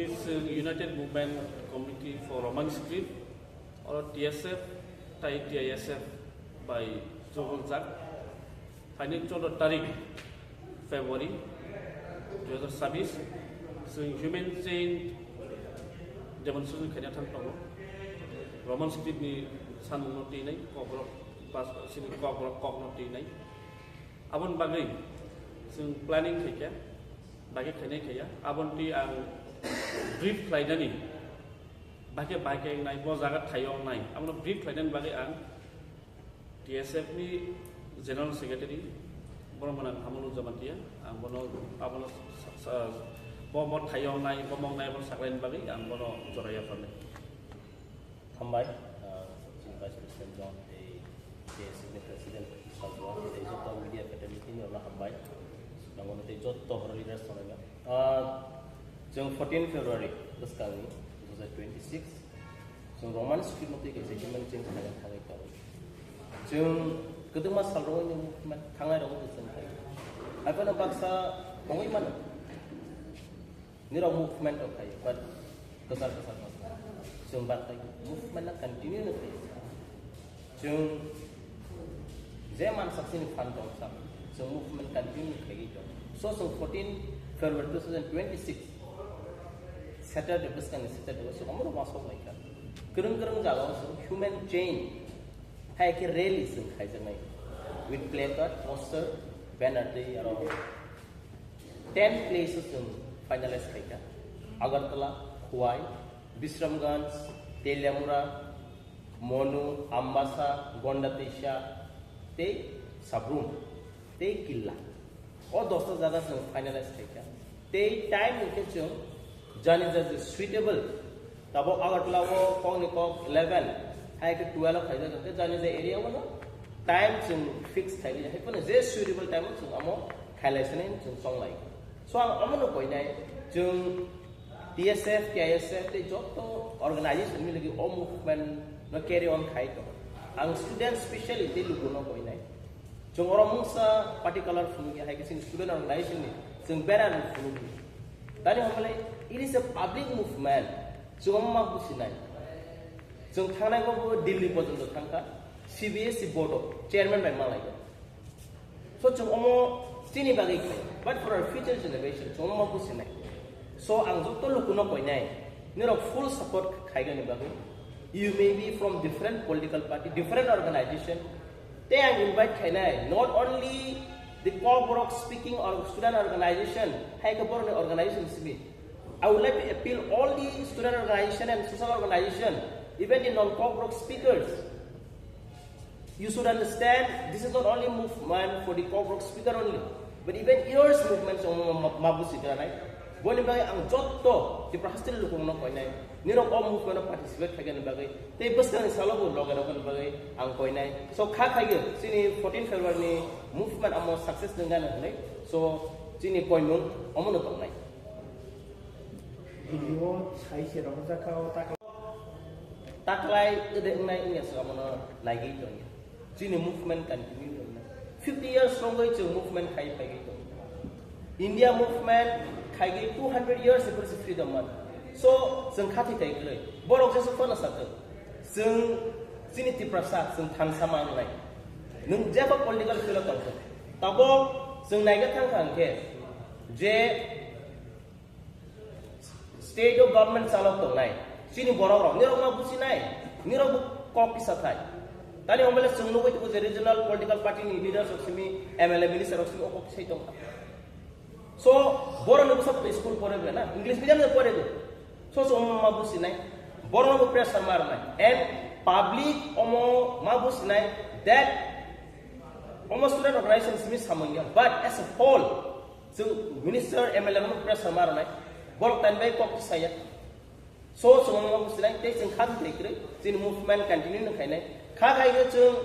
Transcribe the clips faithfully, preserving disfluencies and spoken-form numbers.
Chwng United Movement Committee for Roman Script, oro T S F tai T I S F bai chubuljak. Phaini choudo tarik February dui hazar chabbish, chwng Human Chain Demonstration khaina thang tongo. Roman Script ni sanmungno twinai, kokrok, bas, sini kokrok kokno twinai. Aboni bagwi chwng planning khaikha, bagwi khainai khaiya. Aboni twi ang brief khlainani, bahai khe bahai khe wngnai, bo jaga thaio wngnai, abono brief khlainani bagwi ang T S F ni General Secretary, bono mwnang Hamulu Jamatia, ang bono, abono sa-, sa-, bo, bo thaio wngnai, bo mwngnai, bono saklaini bagwi ang bono jora yapharnai. Hambai, ah, chini Vice President John, tei J S F ni President Sajwa, tei joto media fraternity ni rokno hambai. Nangmano tei joto horo leaders tongnai. Ah, chwng fourteen February bwskangni two thousand twenty-six, chwng Roman Script no twi kaisa human chain khaina thangwi tongo. Chwng kwdwkma sal rogwi movement thangnai rogwi chwng khai. Haiphano baksa ongwi mano. Nirok movement rok khai, but kwchar kwchar no. Chwng bak khai movement na continue no khai. Chwng je mansak chini phan tong sak, chwng movement continue khai tong. So, chwng fourteen February two thousand twenty-six, Saturday, bwskangni Saturday, so, omo rok masok lai kha. Kwrwng kwrwng jaga o chwng human chain, hai khe rally chwng khaijaknai. With placard, poster, banner tei aro ten places chwng finalize khaikha. Agartala, Khowai, Bisramganj, Teliamura, Monu, Ambasa, Gondatisa, tei Sabrum, tei Killa. O dosta jaga chwng finalize khaikha. Tei time hwnkhe chwng jani jani suitable. Tabuk Agartala o kokni kok eleven, hai khe twelve khaijak, hwnkhe jani jani area o no time chwng fix khaijak. Hai phano je suitable time o chwng amo khailai sini chwng chonglai. So ang omono koinai, chwng T S F, T I S F tei joto organization miligi o movement no carry on khai tongo. Ang student specially tei lukuno koinai. Chwng oro mungsa particular phunukya hai khe chini student organization ni chwng bera rw phunukya. Tani hwnbalai it is a public movement. Chwng omo ma businai. Chwng thangnai bo Delhi porjonto thangkha. C B S E board o chairman bai malaiya. So chwng omo chini bagwi khai, but for our future generation chwng omo businai. So ang joto lukuno koinai, nirok full support khaigani bagwi. You may be from different political party, different organization. Tei ang invite khainai, not only the Kokborok speaking or student organization, hai khe borokni organization simi. I would like to appeal all the student organization and social organization, even the non-Kokborok speakers. You should understand, this is not only movement for the Kokborok speaker only, but even yours movement chwng ma, ma, ma busi granai. Boni bagwi ang jotto Tripura hasteni lukungno koinai, nirok o movement o participate khaigani bagwi, tei bwskangni salo bo loge rogani bagwi ang koinai. So kha khaigwi chini fourteen February ni movement amo success nwngnani hwnwi, so chini koimung omono tongnai. Video sai se rohorjak kha o tak. Taklai ede wngnai wngya se omono naigwi tongya. Chini movement continue wngnai. Fifty years rongwi chwng movement khai phaigwi tong. India movement khaigwi two hundred years before se freedom man. So chwng khathi thai kwrwi. Borok jesa phano sathwk. Chwng chini Tiprasa chwng thansa ma wngnai. Nwng jeba political field o tongthwk. Tabok chwng naigwi thangkha hwnkhe je state o government chalok tongnai, chini borok rok, nirok ma businai, nirok bo kok kisa thai. Tani omole chwng nugwi tongo je regional political party ni leaders rok simi, M L A minister rok simi o kok kisai tongkha. So, borok ni bwsa school pore bela na, English medium de pore go. So, so omo ma businai, borok no pressure ma rwnai. And public omo ma businai that omo student organization simi samung ya, but as a whole, chwng minister, M L A rokno pressure ma rwnai, borok tani bai kok tisaya. So, chwng omo businai, tei chwng kha bwtwi kwrwi, chini movement continue no khainai. Kha khai khe chwng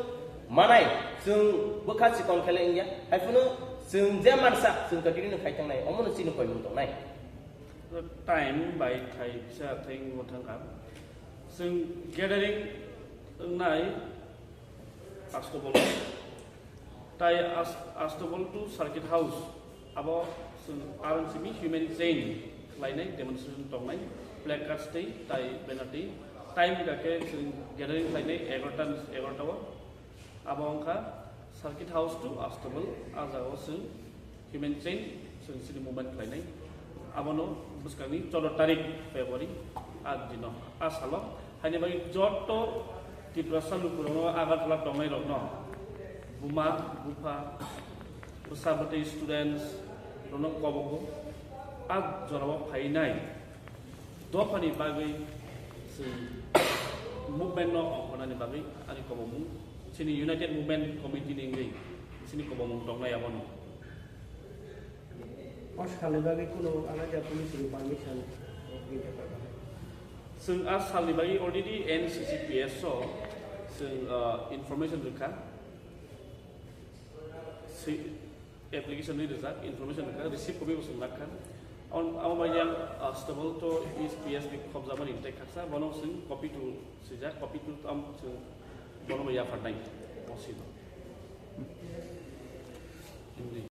manai, chwng bwkha chikon khe le wngya. Hai phano chwng je mansa, chwng continue no khai thangnai, omono chini koimung tongnai. Time bai thai kisa thai wngwi thangkha. Chwng gathering wngnai Astobol. Tai As-, Astobol to Circuit House, abo chwng R N C B Human Chain Khlainai demonstration tongnai, placards tei tai banner tei time hwnkha khe chwng gathering khlainai egarota, egarota o. Abo wngkha Circuit House to Astabal, a jagao chwng human chain chwng chini movement khlainai. Abono bwskangni choudo tarik February, a dino, a salo. Haini bagwi joto Tiprasa lukurokno Agartala tongnairokno buma, bupha, bwsa bwtwi students rokno kobogo a jorao phainai dophani bagwi chwng movement no ongkhornani bagwi ani kobomung chini United Movement Committee ni wngwi chini kobomung tongnai abono. O salni bagwi kuno alaja police ni permission rok ni bepar ba? Chwng a salni bagwi already N C C P S o chwng, uh, information rwkha. Si-, application ni rijak, information rwkha, receive copy bo chwng nakha. Am-, amo bai yang, uh, stable to is P S B khobjakmani tei khaksa, bono chwng copy to swijak, copy to am chwng bono bai yapharnai, O C no. Hindi.